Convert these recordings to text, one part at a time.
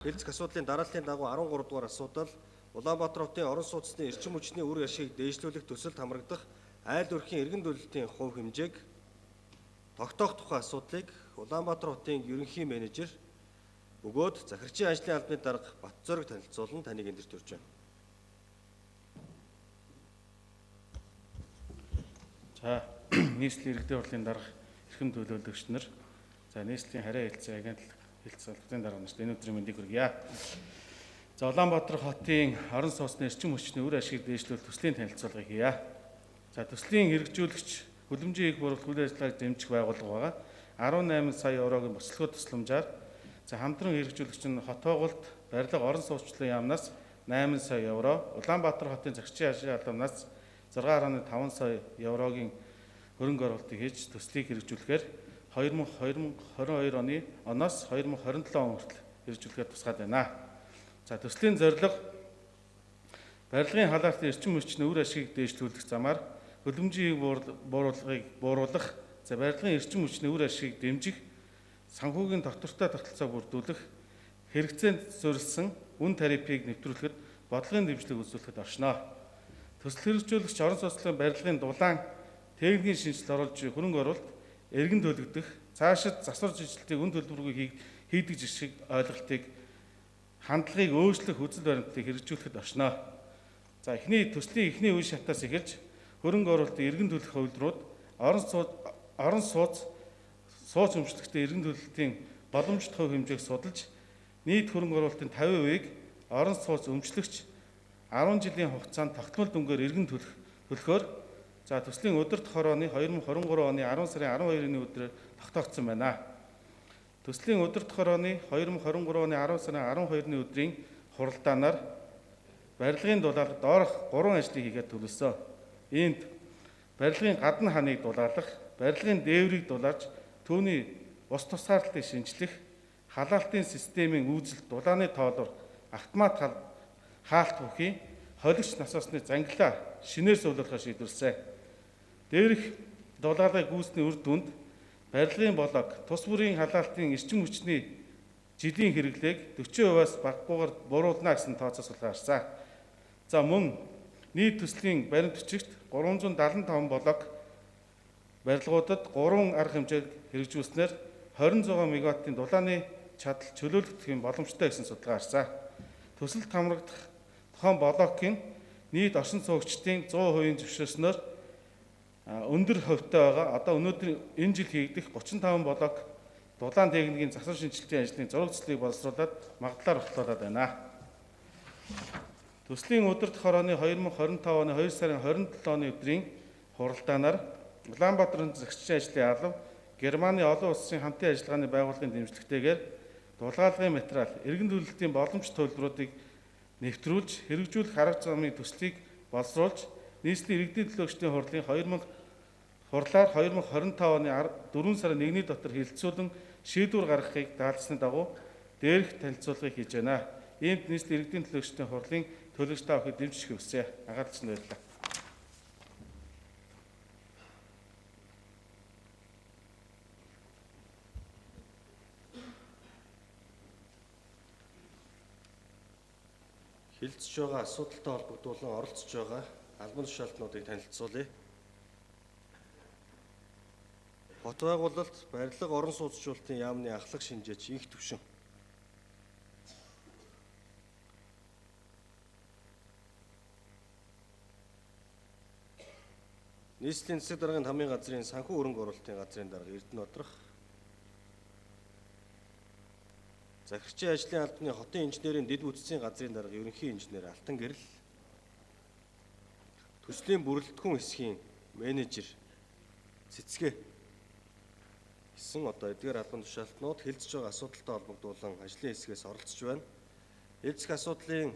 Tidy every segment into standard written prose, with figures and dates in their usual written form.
Хэлцэх асуудлын дарааллын дагуу 13 дугаар асуудал Улаанбаатар хотын орон сууцны эрчим хүчний үр ашгийг дээшлүүлэх төсөлд хамрагдах айл өрхийн эргэн төлөлтийн хувь хэмжээг тогтоох тухай асуудлыг Улаанбаатар хотын ерөнхий менежер бөгөөд захирчийн ажлын албаны дарга Батзөрөг танилцуулан таныг энд төрж байна. За, нийслэлийн иргэдийн хурлын дарга эрхэм төлөөлөгч нар, за нийслэлийн харьяа хэлцээ агентлаг хэлц албаны дарга нарт энэ өдрийн мэндийг хүргье. За, Улаанбаатар хотын орон сууцны эрчим хүчний үр ашгийг дээшлүүлэх төслийн танилцуулгыг хийе. За, төслийн хэрэгжүүлэгч хөлбөмбөгийн их борлуулалт үйл ажиллагааг дэмжих байгууллага байгаа. 18 сая еврогийн боцлогоо тусламжаар за хамтран хэрэгжүүлэгч нь хот байгуулалт барилга орон сууцчлалын яамнаас 8 сая евро, Улаанбаатар хотын захирчийн ажлын албанаас 6.5 сая еврогийн хөрөнгө оруулалтыг хийж төслийг хэрэгжүүлэхээр 2022 оны оноос 2027 он хүртэл хэрэгжүүлэхээр тусгаад байна. За, төслийн зорилго барилгын халаалтын эрчим хүчний үр ашгийг дээшлүүлэх замаар хөлбөмбөгийн бууруулгыг бууруулах, за барилгын эрчим хүчний үр ашгийг дэмжих, санхүүгийн доктортой тогтолцоог бүрдүүлэх, хэрэгцээнд суурилсан үн тарифыг нэвтрүүлэхэд бодлогын дэмжлэг үзүүлэхэд оршино. Төсөл хэрэгжүүлэгч орон сууцны барилгын дулаан техникийн шинжилэл оруулж хөрөнгө оруулалт эргэн төлөгдөх, цаашид засвар жижилтийг үн төлбөргүй хийдэг жишг ойлголтыг хандлагыг өөрчлөх үзэл баримтлалыг хэрэгжүүлэхэд оршино. За, эхний төслийн эхний үе шатаас эхэлж хөрөнгө оруулалтыг эргэн төлөх хувилбарууд орон сууц сууц өмчлөгтэй эргэн төлөлтийн боломжит хувь хэмжээг судалж нийт хөрөнгө оруулалтын 50%-ийг орон сууц өмчлөгч 10 жилийн хугацаанд тогтмол дүнгээр эргэн төлөхөөр за төслийн удирдах хорооны 2023 оны 10 сарын 12-ны өдрөөр тогтоогдсон байна. Төслийн удирдах хорооны 2023 оны 10 сарын 12-ны өдрийн хуралдаанаар барилгын дулаалах доорх 3 ажлыг хийгээд төлөвлөсөн. Иймд барилгын гадна ханыг дулаалах, барилгын дээврийг дулааж түүний ус тусгаарлалтыг шинжлэх, халаалтын системийн үйлдэл дулааны тоолоор автомат хаалт бүхий холигч насосны зангилаа шинээр зөвлөхөөр шийдвэрлэсэн. Дээрх дулаалгыг гүйцэтгэх үр дүнд барилгын болог тус бүрийн халаалтын эрчим хүчний жилийн хэрэглээг 40%-аас багаггүйгээр бууруулна гэсэн тооцоо судалгаа гарсан. За, мөн нийт төслийн баримт бичигт 375 болог барилгуудад 3 арга хэмжээг хэрэгжүүлснээр 26 мегаваттын дулааны чадал чөлөөлөгдөх юм боломжтой гэсэн судалгаа гарсан. Төсөлд хамрагдах тухайн блокийн нийт оршин суугчдын 100% зөвшөөрснөөр өндөр хувьтай байгаа. Одоо өнөөдөр энэ жил хийгдэх 35 блок дулаан техникийн засвар шинжилгээний ажлын зураг төслийг боловсруулад магадлалаар батлуулаад байна. Төслийн удирдах хорооны 2025 оны 2 сарын 27-ны өдрийн хуралдаанаар Улаанбаатарын захирчийн ажлын алба Германы олон улсын хамтын ажиллагааны байгууллагын дэмжлэгтэйгээр дулгаалгын материал, эргэн төлөлтийн боломжит төлбөрүүдийг нэвтрүүлж хэрэгжүүлэх арга замын төслийг боловсруулж нийслэлийн иргэдийн төлөөлөгчдийн хурлын 2000 хурлаар 2025 оны 4 сарын 1-ний дотор хэлэлцүүлэн шийдвэр гаргахыг даалгасны дагуу дээрх танилцуулгыг хийж байна. Иймд нийслэлийн иргэдийн төлөөлөгчдийн хурлын төлөөлөгч та бүхэнд дэмжих хүсье. Анхаарлаанд баярлалаа. Хэлцэж байгаа асуудалтай холбогдуулан оролцож байгаа албан тушаалтнуудыг танилцуулъя. Хот байгуулалт барилга орон сууцчлалтын яамны ахлах шинжээч Инх Төвшин. Нийслэлийн засаг даргын тамийн газрын санхүү хөрөнгө оруулалтын газрын дарга Эрдэнэ Одрох. Захирчийн ажлын албаны хотын инженерийн дэд бүтцийн газрын дарга ерөнхий инженер Алтан Гэрэл. Төслийн бүрэлдэхүүн хэсгийн менежер Цэцгээ гэсэн одоо эдгээр албан тушаалтнууд хэлцэж байгаа асуудалтай холбогдуулан ажлын хэсгээс оролцож байна. Хэлцэх асуудлын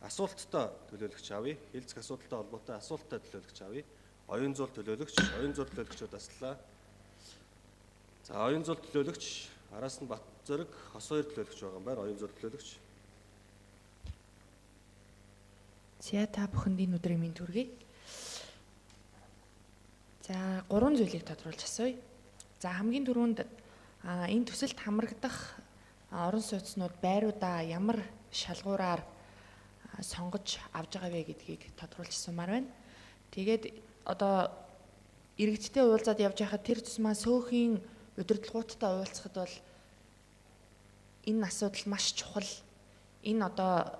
асуулттай төлөөлөгч авъя. Хэлцэх асуудалтай холбоотой асуулттай төлөөлөгч авъя. Оюун зул төлөөлөгч, оюун зул төлөөлөгчүүд аслаа. За, оюун зул төлөөлөгч араас нь Батзөрөг, Хос хоёр төлөөлөгч байгаа юм байна. Оюун зул төлөөлөгч. За, та бүхэнд энэ өдрийн мэнд хүргэе. За, 3 зүйлийг тодруулж асууя. За, хамгийн түрүүнд энэ төсөлд хамрагдах Орон сууцнууд байруудаа ямар шалгуураар сонгож авж байгаа вэ гэдгийг тодруулж асуумаар байна. Тэгээд одоо иргэдтэй уулзаад явж байхад тэр тусмаа сөөхийн удирдлагуудтай уулзахад бол энэ асуудал маш чухал. Энэ одоо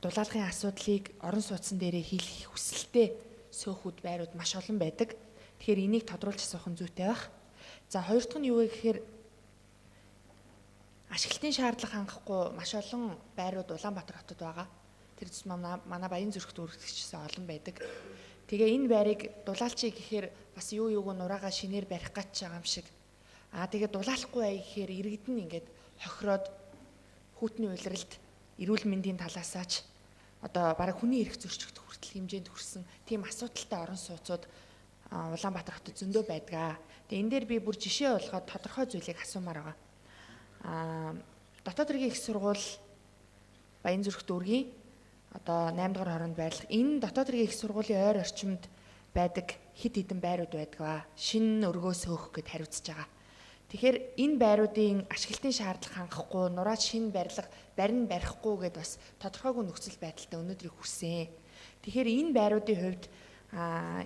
дулаалгын асуудлыг орон сууцн дээрээ хийх хүсэлтэй сөөхүүд байрууд маш олон байдаг. Тэгэхээр энийг тодруулж асуух нь зүйтэй байх. За хоёр дахь нь юу вэ гэхээр ашиглалтын шаардлага хангахгүй маш олон байрууд Улаанбаатар хотод байгаа. Тэр тусмаа манай Баян зүрхт үүрэгдчихсэн олон байдаг. Тэгээ энэ байрыг дулаалчий гэхээр бас юу юуг нураагаа шинээр барих гэж байгаа юм шиг. Аа тэгээ дулаалахгүй бай гэхээр иргэд нь ингээд хохироод хүүтний улиралд эрүүл мэндийн талаасаач одоо бараг хүний эрх зөрчигдөх хүртэл хэмжээнд хүрсэн тийм асуудалтай орон сууцуд Улаанбаатар хотод зөндөө байдгаа. Тэгээ энэ дээр би бүр жишээ болгоод тодорхой зүйлийг асуумаар байгаа. Аа дотоод хэргийн их сургууль Баян зүрх дүүргийн одоо 8 дугаар хороонд байрлах энэ дотоод хэргийн их сургуулийн ойр орчимд байдаг хэд хэдэн байрууд байдгаа. Шинэ өргөө сөөх гэд хариуцж байгаа. Тэгэхээр энэ байруудын ашиглалтын шаардлага хангахгүй, нураад шинэ барилга барин барихгүй гэд бас тодорхойгүй нөхцөл байдалтай өнөөдрийг хүрсэн. Тэгэхээр энэ байруудын хувьд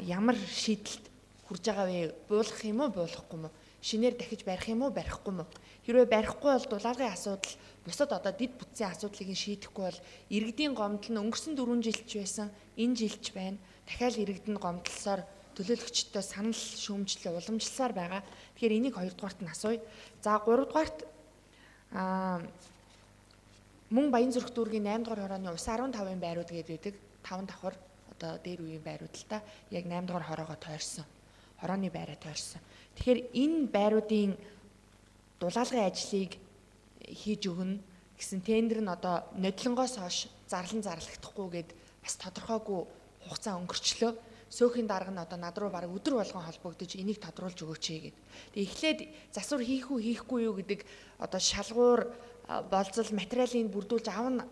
ямар шийдэлд хүрж байгаа вэ? Буулгах юм уу, буулгахгүй юм уу? Шинээр дахиж барих юм уу, барихгүй юм уу? Хэрвээ барихгүй бол дулаалгын асуудал, бусад одоо дэд бүтцийн асуудлыг нь шийдэхгүй бол иргэдийн гомдол нь өнгөрсөн 4 жилч байсан, энэ жилч байна. Дахиад иргэд нь гомдлосоор төлөөлөгчдөө санал шүүмжлээ уламжлсаар байгаа. Тэгэхээр энийг хоёрдугаарт нь асууя. За гуравдугаарт мөн Баян зүрх дүүргийн 8 дугаар хорооны ус 15-ын байрууд гэдэг байдаг. 5 давхар одоо дээр үеийн байрууд л та яг 8 дугаар хороогоо тойрсон. Хорооны байраа тойрсон. Тэгэхээр энэ байруудын дулаалгын ажлыг хийж өгнө гэсэн тендер нь одоо нодлонгоос хойш зарлан зарлагдахгүй гэд бас тодорхойгүй хугацаа өнгөрчлөө. Сөөхийн дарга нь одоо над руу бараг өдөр болгон холбогдож энийг тодруулж өгөөч гээд. Тэгээ эхлээд засвар хийх үү хийхгүй юу гэдэг одоо шалгуур болцол материалыг бүрдүүлж авна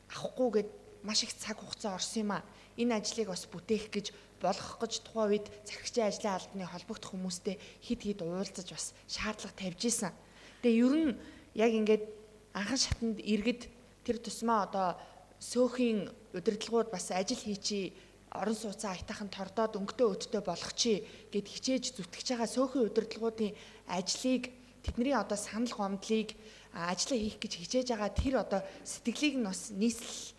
авахгүй гэд маш их цаг хугацаа орсон юм а. Энэ ажлыг бас бүтээх гэж болгох гэж тухайн үед захирагчийн ажлын албаны холбогдох хүмүүстэй хид хид уулзаж бас шаардлага тавьж исэн. Тэгээ ер нь яг ингээд анхан шатанд иргэд тэр тусмаа одоо сөөхийн удирдлагууд бас ажил хийчи орон сууцаа аятайхан тордоод өнгөтэй өдтэй болгочих гэд хичээж зүтгэж байгаа сөөхөн удирдлагуудын ажлыг тэдний одоо санал гомдлыг ажлаа хийх гэж хичээж байгаа тэр одоо сэтгэлийг нь бас нийслэл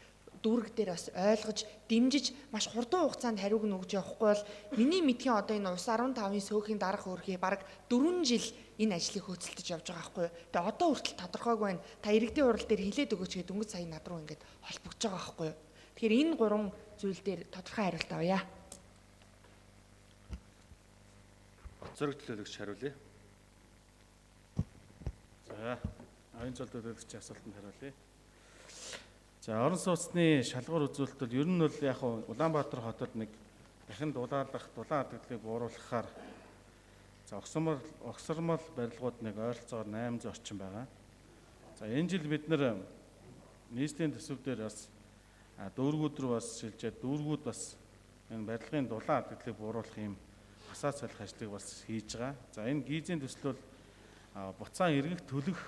дүүрэг дээр бас ойлгож дэмжиж маш хурдан хугацаанд хариуг нь өгж явахгүй бол миний мэдхийн одоо энэ ус 15-ын сөөхийн дарах өөрхий бараг 4 жил энэ ажлыг хөөцөлдөж явж байгаа байхгүй юу. Тэгээ одоо хүртэл тодорхойгүй байна. Та иргэдийн хурал дээр хилээд өгөөч гэдэг дөнгөж сая над руу ингээд холбогдож байгаа байхгүй юу. Тэгэхээр энэ гурван зүйл дээр тодорхой хариулт авъя. Бат зөрөг төлөөлөгч хариулъя. За, оюун зол төлөөлөгчийн асуултанд хариулъя. За, орон сууцны шалгуур үзүүлэлт бол ер нь бол яг Улаанбаатар хотод нэг дахин дулаалах, дулаан хадгалыг бууруулахаар за огсормол барилгууд нэг ойролцоогоор 800 орчим байгаа. За, энэ жил бид нэр нийслэлийн төсөв дээр бас дүүргүүд рүү бас шилжээд дүүргүүд бас энэ барилгын дулаан хадгалыг бууруулах юм хасаа солих ажлыг бас хийж байгаа. За, энэ гизийн төсөл бол буцаан эргэх төлөх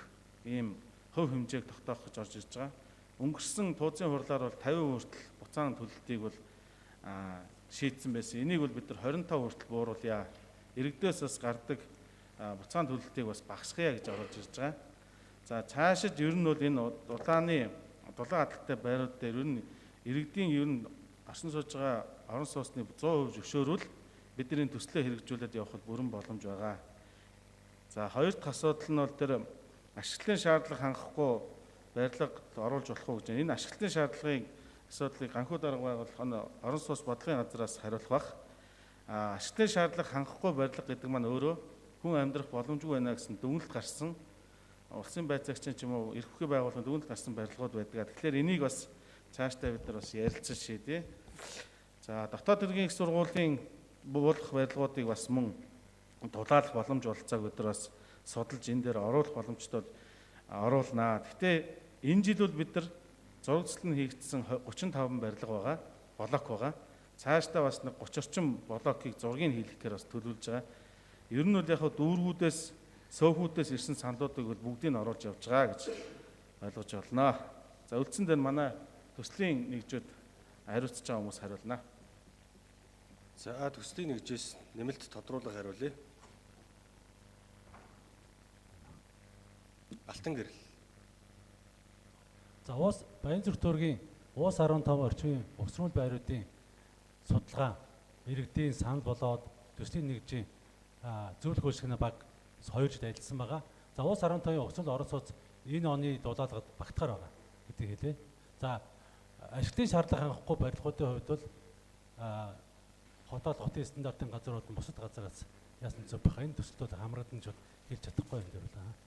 ийм хувь хэмжээг тогтоох гэж орж ирж байгаа. Өнгөрсөн туузын хурлаар бол 50% хүртэл буцаан төлөлтийг бол шийдсэн байсан. Энийг бол бид нар 25% хүртэл бууруулъя. Иргэдээс бас гардаг буцаан төлөлтийг бас багасгая гэж оруулж ирж байгаа. За, цаашид ер нь бол энэ дулааны дулаан хадгалтай байрууд дээр ер нь иргэдийн ер нь оршин сууж байгаа орон сууцны 100% зөвшөөрвөл бидний төслөө хэрэгжүүлээд явах бүрэн боломж байгаа. За, хоёр дахь асуудал нь бол тэр ашиглалтын шаардлага хангахгүй барилга оруулж болох уу гэж. Энэ ашиглалтын шаардлагын асуудлыг ганхуу дарга байгуулах орон сууц бодлогын газраас хариулах бах. Ашиглалтын шаардлага хангахгүй барилга гэдэг маань өөрөө хүн амьдрах боломжгүй байна гэсэн дүгнэлт гарсан улсын байцаагчийн ч юм уу эрх бүхий байгууллагын дүгнэлт гарсан барилгууд байдаг. Тэгэхээр энийг бас цаашдаа бид нар бас ярилцсан шийдье. За, дотоод хэргийн их сургуулийн буулгах барилгуудыг бас мөн дулаалах боломж болцоог бид нар бас судалж энэ дээр оруулах боломжтой оруулнаа. Гэхдээ энэ жил бол бид нар зурагчлал нь хийгдсэн 35 барилга байгаа, блок байгаа. Цаашдаа бас нэг 30 орчим блокийг зургийг хийлгэхээр бас төлөвлөж байгаа. Ер нь бол яг дүүргүүдээс, сөөхүүдээс ирсэн саналуудыг бол бүгдийг нь оруулж явж байгаа гэж ойлгож олно. За үлдсэн дээр манай төслийн нэгжүүд хариуцж байгаа хүмүүс хариулна. За төслийн нэгжээс нэмэлт тодруулах хариулъя. Алтан гэрэл. За уус Баянзүрх дүүргийн уус 15 орчмын угсрал байруудын судалгаа иргэдийн санал болоод төслийн нэгжийн зөвлөх үйлчлэгийн баг 2 жил ажилласан байгаа. За уус 15-ын угсрал орон сууц энэ оны дулаалгад багтахаар байгаа гэдгийг хэлье. За ашиглалтын шаардлага хангахгүй барилгуудын хувьд бол хотоол хотын стандартын газрууд нь бусад газараас яасан зөв байх. Энэ төсөлд бол хамрагдана ч хэлж чадахгүй юм дээр бол.